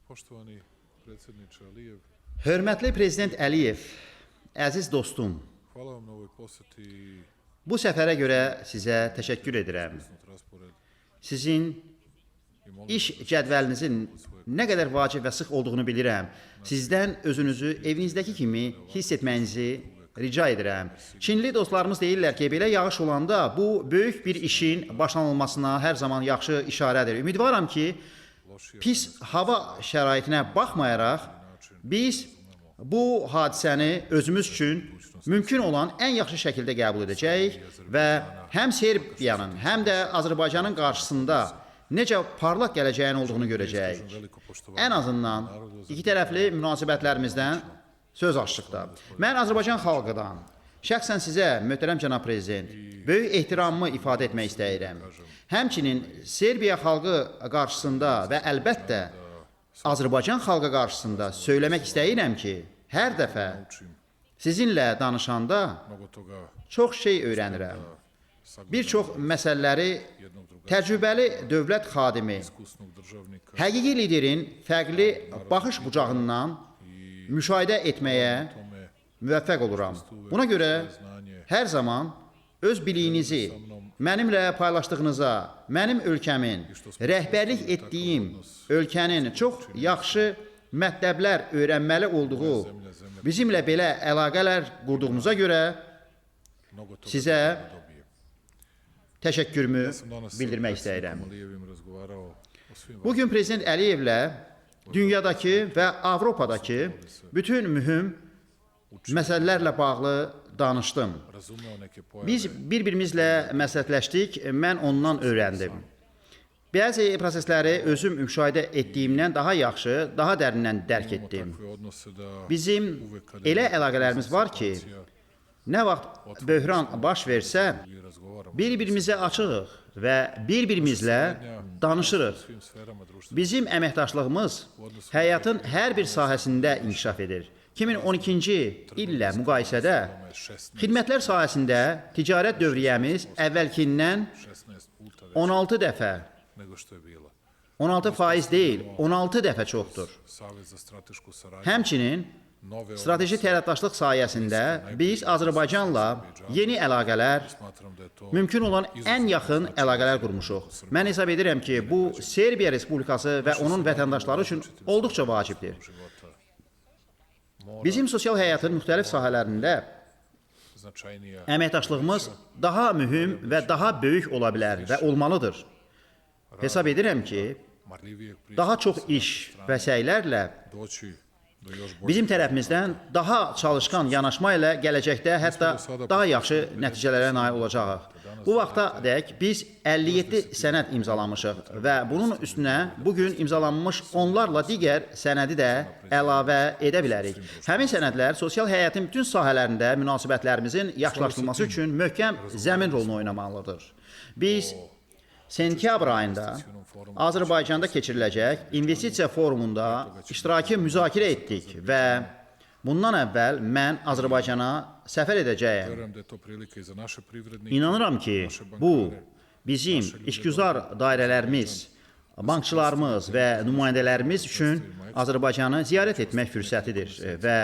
Poštovani predsjedniče Alijev, Hörmətli Prezident Əliyev, əziz dostum, hvala vam na ovoj poseti i bu səfərə görə sizə təşəkkür edirəm. iskusnut raspored Sizin i molim iş cədvəlinizin nə qədər vacib və sıx olduğunu bilirəm. Sizdən özünüzü evinizdəki kimi hiss etməyinizi rica edirəm. Çinli dostlarımız deyirlər ki, belə yağış olanda bu böyük bir işin başlanılmasına hər zaman yaxşı işarədir. Ümidvaram ki, lošije pis hava şəraitinə baxmayaraq biz bu hadisəni özümüz üçün mümkün olan ən yaxşı şəkildə qəbul edəcəyik və həm Serbiyanın, həm də Azərbaycanın qarşısında necə parlaq gələcəyin olduğunu görəcəyik. Veliko poštovanje Ən azından iki tərəfli münasibətlərimizdən söz açdıq da. Mən Azərbaycan xalqından, şəxsən sizə, möhtərəm cənab prezident, böyük ehtiramımı ifadə etmək istəyirəm. Həmçinin Serbiya xalqı qarşısında və əlbəttə Azərbaycan xalqı qarşısında söyləmək istəyirəm ki, hər dəfə učim sizinlə danışanda mnogo toga çox şey öyrənirəm. Sagledam Bir çox məsələləri jednog drugačijeg təcrübəli dövlət xadimi, iskusnog državnika həqiqi liderin fərqli baxış bucağından müşahidə etməyə tome müvəffəq oluram. Buna görə znanje hər zaman öz biliyinizi mənimlə paylaşdığınıza, mənim ölkəmin, rəhbərlik etdiyim ölkənin çox yaxşı mətləblər öyrənməli olduğu, bizimlə belə əlaqələr qurduğunuza görə mnogo toga sizə da dobije. təşəkkürümü Ja sam danas sa bildirmək istəyirəm. predsjednikom Alijevim razgovarao o svim Bugün Prezident Əliyevlə dünyadakı və Avropadakı bütün mühüm məsələlərlə bağlı danışdım. Razumeo neke pojave Biz bir-birimizlə məsləhətləşdik, mən ondan öyrəndim. Bəzi prosesləri özüm müşahidə etdiyimdən daha yaxşı, daha dərindən dərk imamo etdim. takve odnose da Bizim uvek kada elə je əlaqələrimiz var ki, situacija nə vaxt böhran baş versə, i razgovaramo bir-birimizə açığıq və bir-birimizlə danışırıq. u svim sferama društva Bizim əməkdaşlığımız həyatın hər bir sahəsində inkişaf edir. 2012-ci illə müqayisədə 16, xidmətlər sahəsində ticarət dövriyyəmiz əvvəlkindən 16 puta veća 16 dəfə, nego što je bila. 16% deyil, 16 dəfə çoxdur. Savez za stratešku saradnju, Həmçinin nove strateji odnose, tərəfdaşlıq sayəsində biz Azərbaycanla yeni əlaqələr, smatram da je to mümkün olan ən yaxın əlaqələr qurmuşuq. Mən hesab edirəm ki, bu Serbiya Respublikası və onun vətəndaşları üçün olduqca vacibdir. života mora Bizim sosial həyatın müxtəlif sahələrində značajnija əməkdaşlığımız daha mühüm və daha böyük ola bilər və olmalıdır. Hesab edirəm ki, marljivijeg pristupa daha çox sa naše iş strane və səylərlə doći do još boljeg bizim tərəfimizdən daha çalışqan yanaşma ilə gələcəkdə hətta daha yaxşı nəticələrə nail olacağıq. Bu vaxta dək biz 57 sənəd imzalamışıq və bunun üstünə bu gün imzalanmış onlarla digər sənədi də əlavə edə bilərik. Həmin sənədlər sosial həyatın bütün sahələrində münasibətlərimizin yaxşılaşdırılması üçün möhkəm zəmin rolunu oynamalıdır. Biz sentyabr ayında Azərbaycanda keçiriləcək investisiya forumunda iştirakı müzakirə etdik və bundan əvvəl mən Azərbaycana səfər edəcəyəm. Verujem da je to prilika i za naše privrednike, İnanıram ki, bu bizim işgüzar dairələrimiz, bankçılarımız və nümayəndələrimiz üçün Azərbaycanı ziyarət etmək fürsətidir və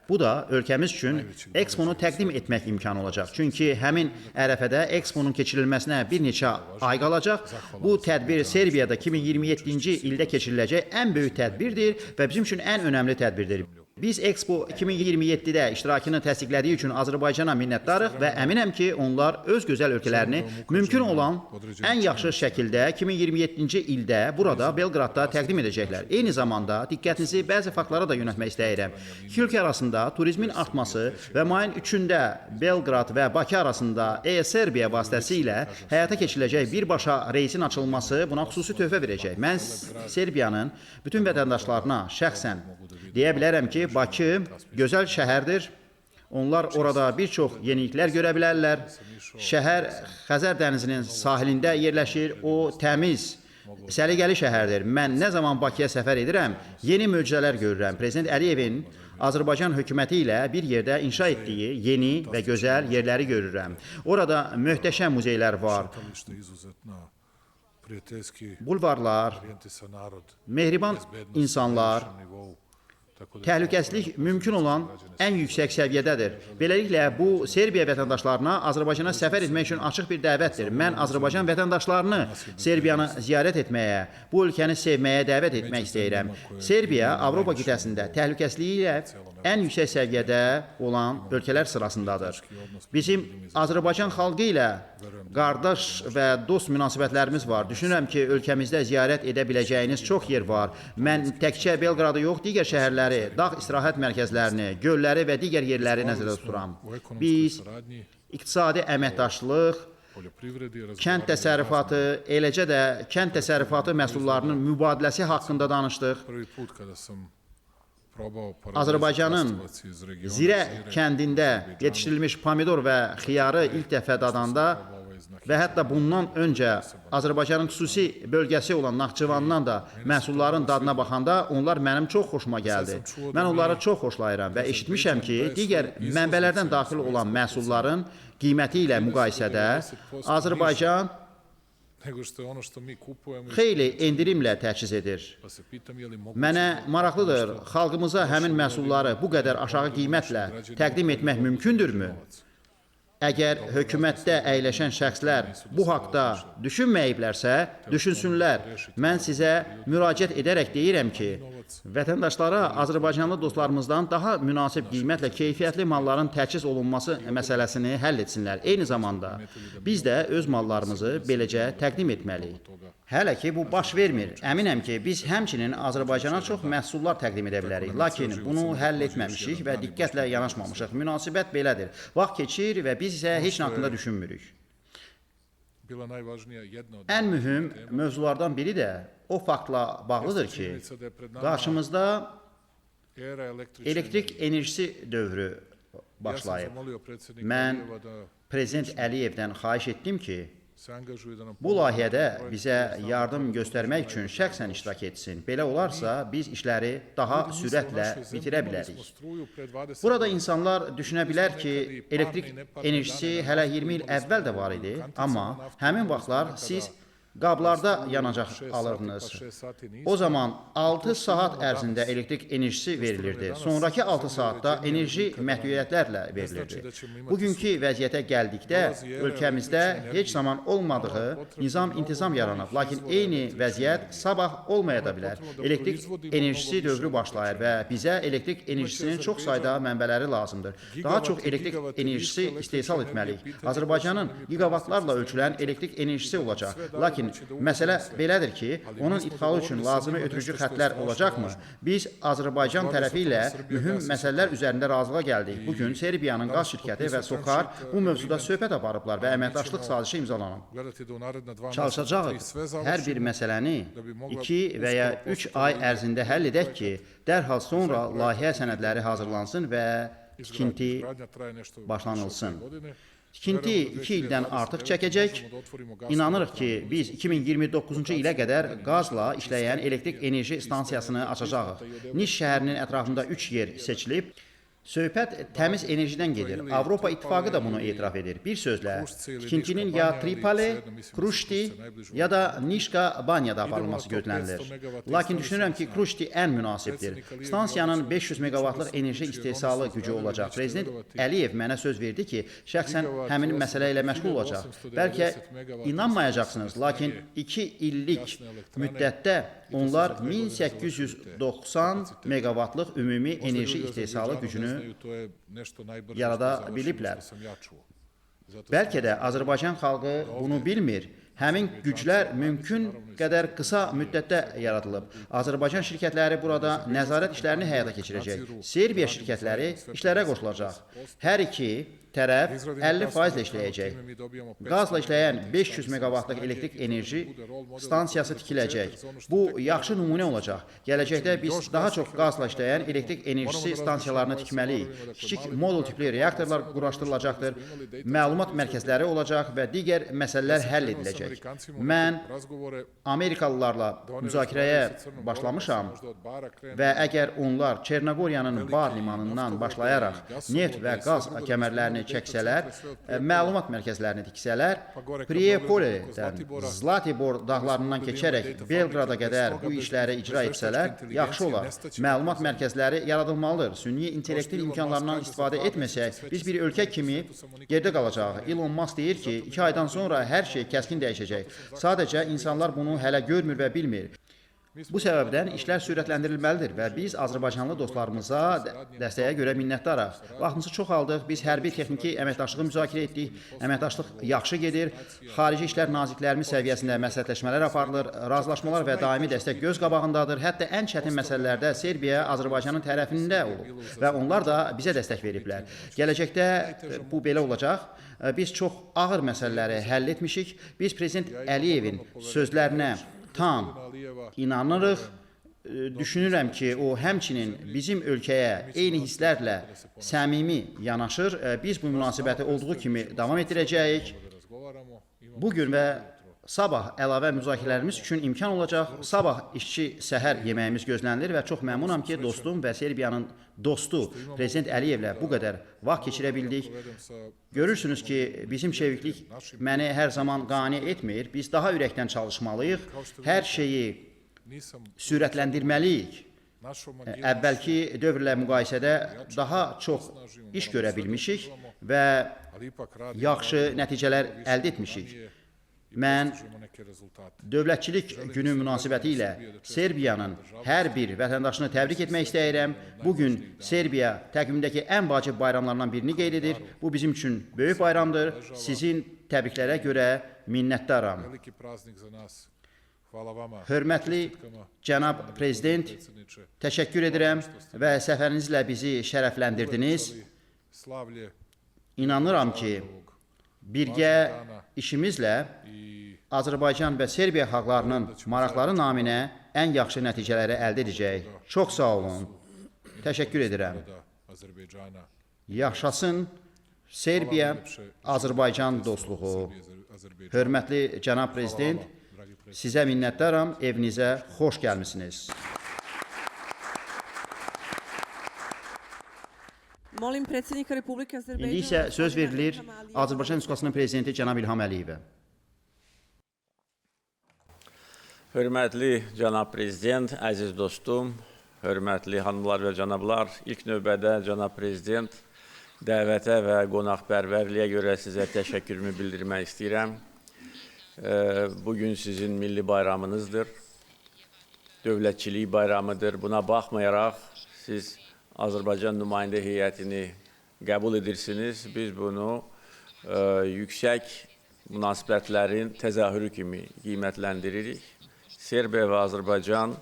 bu da ölkəmiz üçün Expo-nu təqdim etmək imkanı olacaq. Çünki həmin ərəfədə Expo-nun keçirilməsinə bir neçə ay qalacaq. Bu tədbir Serbiyada 2027-ci ildə keçiriləcək ən böyük tədbirdir və bizim üçün ən önəmli tədbirdir. Biz Expo 2027-də iştirakını təsdiqlədiyi üçün Azərbaycana minnətdarıq və əminəm ki, onlar öz gözəl ölkələrini mümkün olan ən yaxşı şəkildə 2027-ci ildə burada Belqradda təqdim edəcəklər. Eyni zamanda diqqətinizi bəzi faktlara da yönəltmək istəyirəm. İki ölkə arasında turizmin artması və mayın 3-ündə Belqrad və Bakı arasında Air Serbia vasitəsilə həyata keçiriləcək birbaşa reysin açılması buna xüsusi töhfə verəcək. Mən Serbiyanın bütün vətəndaşlarına şəxsən deyə bilərəm ki, Bakı gözəl şəhərdir. Onlar orada bir çox yeniliklər görə bilərlər. Şəhər Xəzər dənizinin sahilində yerləşir. O təmiz, səliqəli şəhərdir. Mən nə zaman Bakıya səfər edirəm, yeni möcüzələr görürəm. Prezident Əliyevin Azərbaycan hökuməti ilə bir yerdə inşa etdiyi yeni və gözəl yerləri görürəm. Orada möhtəşəm muzeylər var. Šetalište izuzetna Prijateljski Bulvarlar, orijentisan narod, mehriban bezbednost insanlar, na najvišem nivou. Tako da je to təhlükəsizlik mümkün olan ən yüksək səviyyədədir. Beləliklə, bu Serbiya vətəndaşlarına Azərbaycana səfər etmək üçün açıq bir dəvətdir. Mən Azərbaycan vətəndaşlarını Serbiyanı ziyarət etməyə, bu ölkəni sevməyə dəvət etmək istəyirəm. Serbiya Avropa qitəsində təhlükəsizliyi ilə ən yüksək səviyyədə olan ölkələr sırasındadır. Bizim Azərbaycan xalqı ilə qardaş və dost münasibətlərimiz var. Düşünürəm ki, ölkəmizdə ziyarət edə biləcəyiniz çox yer var. Mən təkcə Belqradı yox, digər şəhərləri, dağ istirahət mərkəzlərini, gölləri və digər yerləri nəzərdə tuturam. u ekonomskoj Biz saradnji, iqtisadi əməkdaşlıq, poljoprivredi, kənd razgovarali o təsərrüfatı, eləcə də kənd təsərrüfatı məhsullarının mübadiləsi haqqında danışdıq. Prvi put kada sam probao paradajz Azərbaycanın Krastevac iz regiona Zirə Zire, kəndində yetişdirilmiş pomidor və xiyarı ilk dəfə dadanda və hətta bundan öncə Azərbaycanın xüsusi bölgəsi olan Naxçıvandan da məhsulların dadına baxanda onlar mənim çox xoşuma gəldi. Mən onları çox xoşlayıram və eşitmişəm ki, digər mənbələrdən daxil olan məhsulların qiyməti ilə müqayisədə Azərbaycan nego što je ono što mi kupujemo. xeyli endirimlə təchiz edir. Pa se pitam je li moguće Mənə maraqlıdır, xalqımıza həmin məhsulları bu qədər aşağı qiymətlə təqdim etmək mümkündürmü? Əgər hökumətdə əyləşən şəxslər bu haqda düşünməyiblərsə, düşünsünlər. Mən sizə müraciət edərək deyirəm ki, vətəndaşlara Azərbaycanlı dostlarımızdan daha münasib qiymətlə keyfiyyətli malların təchiz olunması məsələsini həll etsinlər. Eyni zamanda biz də öz mallarımızı beləcə təqdim etməliyik. Hələ ki bu baş vermir. Əminəm ki, biz həmçinin Azərbaycana çox məhsullar təqdim edə bilərik. Lakin bunu həll etməmişik və diqqətlə yanaşmamışıq. Münasibət belədir. Vaxt keçir və biz isə heç nə haqqında düşünmürük. bila najvažnija jedna od Ən mühüm mövzulardan biri də o faktla bağlıdır ki, činjenica da je pred nama qarşımızda era električne elektrik energije. enerjisi dövrü Ja sam başlayıb. zamolio predsjednika Mən Alijeva da Prezident Əliyevdən xahiş etdim ki, se angažuje da nam bu pomogne layihədə u projektu bizə jer znamo yardım kako to göstərmək može üçün najbolje şəxsən doći. iştirak etsin. Belə olarsa biz işləri daha Ljudi misle, u sürətlə našoj zemlji bitirə imali bilərik. smo struju pre 20 Burada godina. insanlar düşünə bilər ki, elektrik enerjisi hələ 20 il əvvəl də var idi, amma həmin vaxtlar siz qablarda yanacaq alırdınız. O zaman 6 saat ərzində elektrik enerjisi verilirdi. Sonrakı 6 saatda enerji məhdudiyyətlərlə verilirdi. Bugünkü vəziyyətə gəldikdə ölkəmizdə heç zaman olmadığı nizam-intizam yaranıb. Lakin eyni vəziyyət sabah olmaya da bilər. Elektrik enerjisi dövrü başlayır və bizə elektrik enerjisinin çox sayda mənbələri lazımdır. Daha çox elektrik enerjisi istehsal etməliyik. Azərbaycanın giqavatlarla ölçülən elektrik enerjisi olacaq. Lakin məsələ belədir ki, onun idxalı üçün lazımi ötürücü xətlər olacaqmı? Biz Azərbaycan tərəfi ilə mühüm məsələlər üzərində razılığa gəldik. Bu gün Serbiyanın qaz şirkəti və SOCAR bu mövzuda söhbət aparıblar və əməkdaşlıq sazişi imzalanıb. Gledati da u naredna dva meseca, tri Çalışacağıq sve hər bir završimo. məsələni 2 və ya 3 ay ərzində həll edək ki, dərhal sonra layihə sənədləri hazırlansın və Izgradnja. tikinti Izgradnja traje nešto više od tri başlanılsın. godine. Tikinti Verujemo da 2 ildən 2029. artıq çəkəcək. možemo da otvorimo gasnu İnanırıq ki, elektranu. biz 2029-cu ilə qədər qazla işləyən elektrik enerji stansiyasını açacağıq. Niş şəhərinin ətrafında 3 yer seçilib. Söhbət təmiz enerjidən gedir. Avropa İttifaqı da bunu etiraf edir. Bir sözlə, tikintinin ya Tripoli, Kruşti ya da Nişka Banyada aparılması gözlənilir. Lakin düşünürəm ki, Kruşti ən münasibdir. Stansiyanın 500 meqavatlıq enerji istehsalı gücü olacaq. Prezident Əliyev mənə söz verdi ki, şəxsən həmin məsələ ilə məşğul olacaq. Bəlkə inanmayacaqsınız, lakin 2 illik müddətdə onlar 1890 meqavatlıq ümumi Možda enerji ljudi u istehsalı Azerbejdžanu ne gücünü znaju, to je nešto najbrže yarada što završimo, biliblər. što sam ja čuo. Zato Bəlkə də Azərbaycan xalqı bunu bilmir. Həmin güclər mümkün qədər qısa müddətdə yaradılıb. Azərbaycan şirkətləri burada nəzarət işlərini həyata keçirəcək. Serbiya şirkətləri işlərə qoşulacaq. Hər iki tərəf 50% işləyəcək. Qazla işləyən 500 meqavatlıq elektrik enerji stansiyası tikiləcək. Bu yaxşı nümunə olacaq. Gələcəkdə biz daha çox qazla işləyən elektrik enerjisi stansiyalarını tikməliyik. Kiçik modul tipli reaktorlar quraşdırılacaqdır. Məlumat mərkəzləri olacaq və digər məsələlər həll ediləcək. Mən Amerikalılarla müzakirəyə başlamışam və əgər onlar Çernogoriyanın Bar limanından başlayaraq neft və qaz kəmərlərini xəritələrini çəksələr, məlumat mərkəzlərini tiksələr, Prijepoledən Zlatibor dağlarından keçərək Belqrada qədər bu işləri icra etsələr, yaxşı olar. Məlumat mərkəzləri yaradılmalıdır. Süni intellektin imkanlarından istifadə etməsək, biz bir ölkə kimi geridə qalacağıq. Elon Musk deyir ki, 2 aydan sonra hər şey kəskin dəyişəcək. Sadəcə insanlar bunu hələ görmür və bilmir. Bu səbəbdən işlər sürətləndirilməlidir və biz Azərbaycanlı dostlarımıza dəstəyə görə minnətdarıq. Vaxtımızı çox aldıq, biz hərbi texniki əməkdaşlığı müzakirə etdik, əməkdaşlıq yaxşı gedir, Xarici İşlər Nazirliklərimiz səviyyəsində məsləhətləşmələr aparılır, razılaşmalar və daimi dəstək göz qabağındadır. Hətta ən çətin məsələlərdə Serbiya Azərbaycanın tərəfində olub və onlar da bizə dəstək veriblər. Gələcəkdə bu belə olacaq. Biz çox ağır məsələləri həll etmişik. Biz Prezident Əliyevin sözlərinə tam inanırıq. Düşünürəm ki, o həmçinin bizim ölkəyə eyni hisslərlə səmimi yanaşır. Biz bu münasibəti olduğu kimi davam etdirəcəyik. Bugün və sabah əlavə müzakirələrimiz üçün imkan olacaq. Sabah işçi səhər yeməyimiz gözlənilir və çox məmnunam ki, dostum və Serbiyanın dostu Prezident Əliyevlə bu qədər vaxt keçirə bildik. Görürsünüz ki, bizim çeviklik məni hər zaman qane etmir. Biz daha ürəkdən çalışmalıyıq. Hər şeyi sürətləndirməliyik. Əvvəlki dövrlə müqayisədə daha çox iş görə bilmişik və yaxşı nəticələr əldə etmişik. Mən Dövlətçilik Günü münasibəti ilə Serbiyanın hər bir vətəndaşını təbrik etmək istəyirəm. Bugün Serbiya təqvimdəki ən vacib bayramlarından birini qeyd edir. Bu bizim üçün böyük bayramdır. Sizin təbriklərə görə minnətdaram. Hörmətli cənab prezident, təşəkkür edirəm və səfərinizlə bizi şərəfləndirdiniz. İnanıram ki, birgə işimizlə Azərbaycan və Serbiya xalqlarının maraqları naminə ən yaxşı nəticələri əldə edəcəyik. Çox sağ olun. Təşəkkür edirəm. Yaşasın Serbiya, Azərbaycan dostluğu. Hörmətli cənab prezident, sizə minnətdaram. Evinizə xoş gəlmisiniz. Molim predsjednika Republike Azerbejdžana. İndi isə söz verilir Azərbaycan Respublikasının prezidenti cənab İlham Əliyevə. Hörmətli cənab prezident, əziz dostum, hörmətli xanımlar və cənablar, ilk növbədə cənab prezident, dəvətə və qonaqpərvərliyə görə sizə təşəkkürümü bildirmək istəyirəm. Bugün sizin milli bayramınızdır, dövlətçilik bayramıdır. Buna baxmayaraq siz Azərbaycan nümayəndə heyətini qəbul edirsiniz. Biz bunu yüksək münasibətlərin təzahürü kimi qiymətləndiririk. Serbiya və Azərbaycan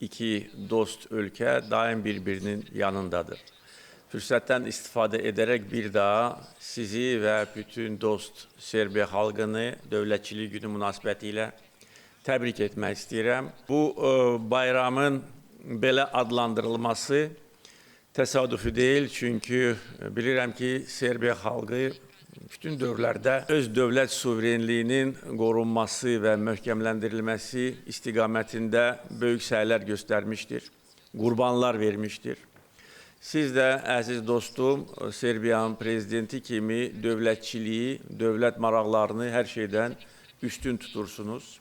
iki dost ölkə daim bir-birinin yanındadır. Fürsətdən istifadə edərək bir daha sizi və bütün dost Serbiya xalqını Dövlətçilik Günü münasibəti ilə təbrik etmək istəyirəm. Bu bayramın belə adlandırılması təsadüfi deyil, çünki bilirəm ki, Serbiya xalqı bütün dövrlərdə öz dövlət suverenliyinin qorunması və möhkəmləndirilməsi istiqamətində böyük səylər göstərmişdir, qurbanlar vermişdir. Siz də, əziz dostum, Serbiyanın prezidenti kimi dövlətçiliyi, dövlət maraqlarını hər şeydən üstün tutursunuz.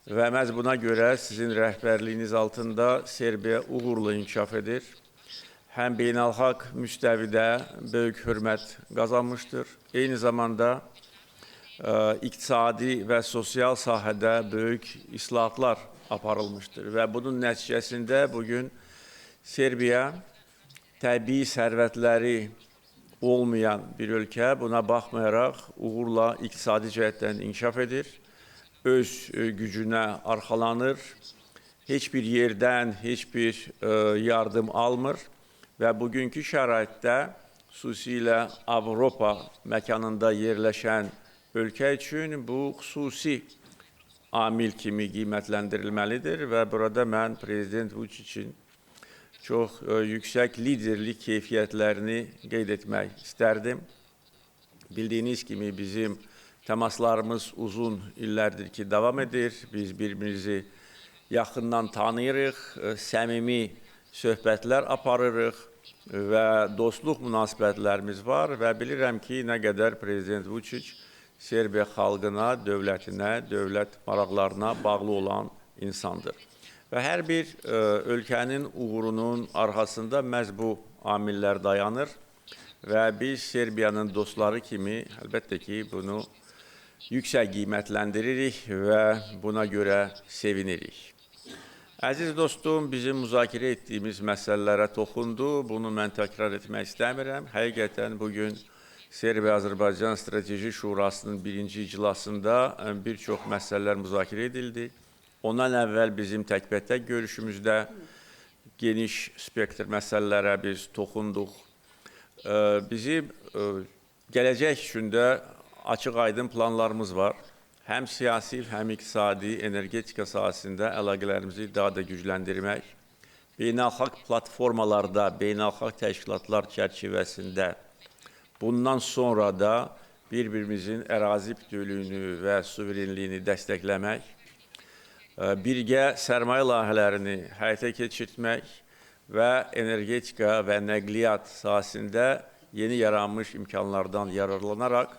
Və məhz buna görə sizin rəhbərliyiniz altında Serbiya uğurla inkişaf edir. Həm beynəlxalq müstəvidə böyük hörmət qazanmışdır. Eyni zamanda iqtisadi və sosial sahədə böyük islahatlar aparılmışdır. Və bunun nəticəsində bugün Serbiya təbii sərvətləri olmayan bir ölkə, buna baxmayaraq uğurla iqtisadi cəhətdən inkişaf edir, öz gücünə arxalanır, heç bir yerdən heç bir yardım almır və bugünkü şəraitdə xüsusilə Avropa məkanında yerləşən ölkə üçün bu xüsusi amil kimi qiymətləndirilməlidir və burada mən Prezident Vučićin çox yüksək liderlik keyfiyyətlərini qeyd etmək istərdim. Bildiyiniz kimi bizim təmaslarımız uzun illərdir ki, davam edir. Biz bir-birimizi yaxından tanıyırıq, səmimi söhbətlər aparırıq. və dostluq münasibətlərimiz var və bilirəm ki, nə qədər Prezident Vučić Serbiya xalqına, dövlətinə, dövlət maraqlarına bağlı olan insandır. Və hər bir ölkənin uğurunun arxasında məhz bu amillər dayanır və biz Serbiyanın dostları kimi əlbəttə ki, bunu yüksək qiymətləndiririk və buna görə sevinirik. Əziz dostum, bizim müzakirə etdiyimiz məsələlərə toxundu. Bunu mən təkrar etmək istəmirəm. Həqiqətən bugün Serbiya-Azərbaycan Strateji Şurasının birinci iclasında bir çox məsələlər müzakirə edildi. Ondan əvvəl bizim təkbətək görüşümüzdə geniş spektr məsələlərə biz toxunduq. Bizim gələcək üçün də açıq-aydın planlarımız var. Həm siyasi, həm iqtisadi, energetika sahəsində əlaqələrimizi daha da gücləndirmək, beynəlxalq platformalarda, beynəlxalq təşkilatlar çərçivəsində bundan sonra da bir-birimizin ərazi bütövlüyünü və suverenliyini dəstəkləmək, birgə sərmayə layihələrini həyata keçirtmək və energetika və nəqliyyat sahəsində yeni yaranmış imkanlardan yararlanaraq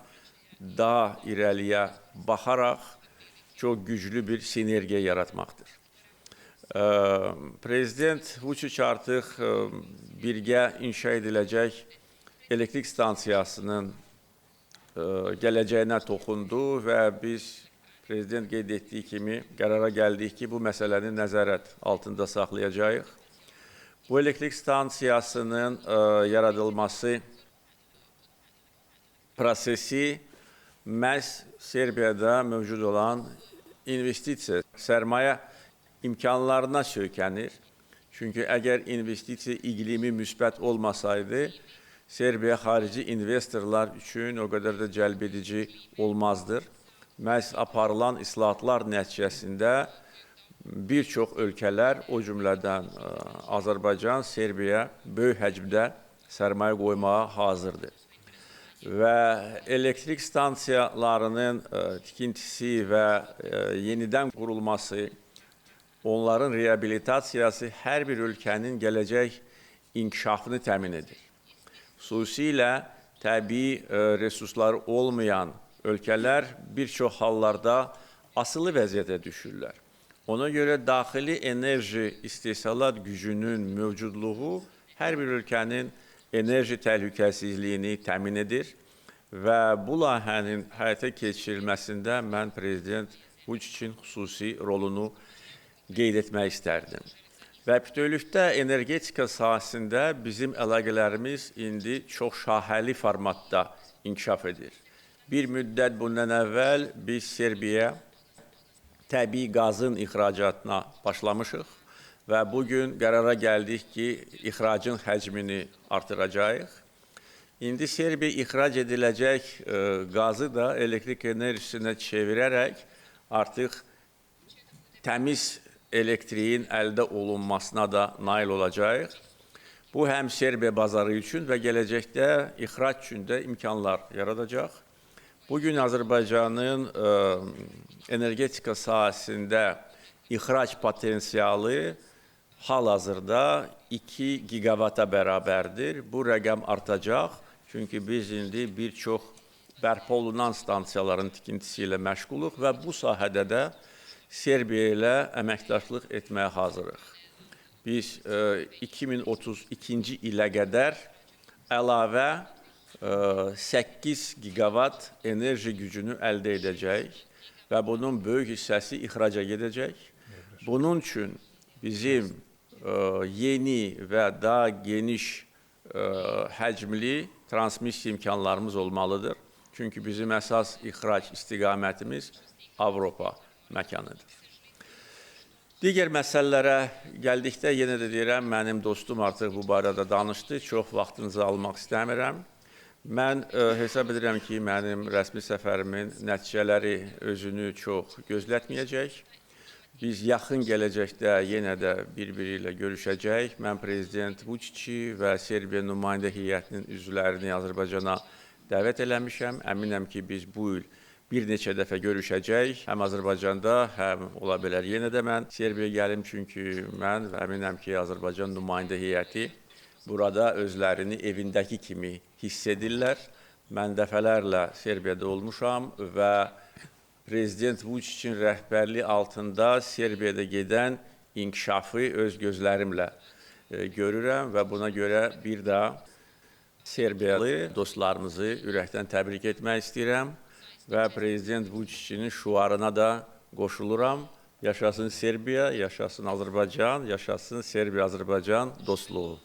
daha irəliyə baxaraq çox güclü bir sinergiya yaratmaqdır. Prezident Vučić artıq birgə inşa ediləcək elektrik stansiyasının gələcəyinə toxundu və biz Prezident qeyd etdiyi kimi qərara gəldik ki, bu məsələni nəzarət altında saxlayacağıq. Bu elektrik stansiyasının yaradılması prosesi məhz Serbiyada mövcud olan investisiya, sərmayə imkanlarına söykənir. Çünki əgər investisiya iqlimi müsbət olmasaydı, Serbiya xarici investorlar üçün o qədər də cəlbedici olmazdır. Məhz aparılan islahatlar nəticəsində bir çox ölkələr, o cümlədən Azərbaycan, Serbiya böyük həcmdə sərmayə qoymağa hazırdır. Və elektrik stansiyalarının tikintisi və yenidən qurulması, onların reabilitasiyası hər bir ölkənin gələcək inkişafını təmin edir. Xüsusilə təbii resursları olmayan ölkələr bir çox hallarda asılı vəziyyətə düşürlər. Ona görə daxili enerji istehsalat gücünün mövcudluğu hər bir ölkənin enerji təhlükəsizliyini təmin edir və bu layihənin həyata keçirilməsində mən Prezident Vučićin xüsusi rolunu qeyd etmək istərdim. Və bütövlükdə energetika sahəsində bizim əlaqələrimiz indi çox şahəli formatda inkişaf edir. Bir müddət bundan əvvəl biz Serbiyaya təbii qazın ixracatına başlamışıq və bugün qərara gəldik ki, ixracın həcmini artıracağıq. İndi Serbiya ixrac ediləcək qazı da elektrik enerjisinə çevirərək artıq təmiz elektriyin əldə olunmasına da nail olacağıq. Bu həm Serbiya bazarı üçün və gələcəkdə ixrac üçün də imkanlar yaradacaq. Bugün Azərbaycanın energetika sahəsində ixrac potensialı hal-hazırda 2 gigavata bərabərdir. Bu rəqəm artacaq, çünki biz indi bir çox bərpa olunan stansiyaların tikintisi ilə məşğuluq və bu sahədə də Serbiya ilə əməkdaşlıq etməyə hazırıq. Biz 2032-ci ilə qədər əlavə 8 gigavat enerji gücünü əldə edəcəyik və bunun böyük hissəsi ixraca gedəcək. Bunun üçün bizim yeni və daha geniş həcmli transmissiya imkanlarımız olmalıdır. Çünki bizim əsas ixrac istiqamətimiz Avropa məkanıdır. Digər məsələlərə gəldikdə yenə də deyirəm, mənim dostum artıq bu barədə danışdı. Çox vaxtınızı almaq istəmirəm. Mən hesab edirəm ki, mənim rəsmi səfərimin nəticələri özünü çox gözlətməyəcək. Biz yaxın gələcəkdə yenə də bir-biri ilə görüşəcəyik. Mən Prezident Vučići və Serbiya nümayəndə heyətinin üzvlərini Azərbaycana dəvət eləmişəm. Əminəm ki, biz bu il bir neçə dəfə görüşəcəyik. Həm Azərbaycanda, həm ola bilər yenə də mən Serbiyaya gəlim. Çünki mən və əminəm ki, Azərbaycan nümayəndə heyəti Burada özlərini evindəki kimi hiss edirlər. Mən dəfələrlə Serbiyada olmuşam və Prezident Vučićin rəhbərliyi altında Serbiyada gedən inkişafı öz gözlərimlə görürəm və buna görə bir daha Serbiyalı dostlarımızı ürəkdən təbrik etmək istəyirəm və Prezident Vučićin şüarına da qoşuluram. Yaşasın Serbiya, yaşasın Azərbaycan, yaşasın Serbiya-Azərbaycan dostluğu.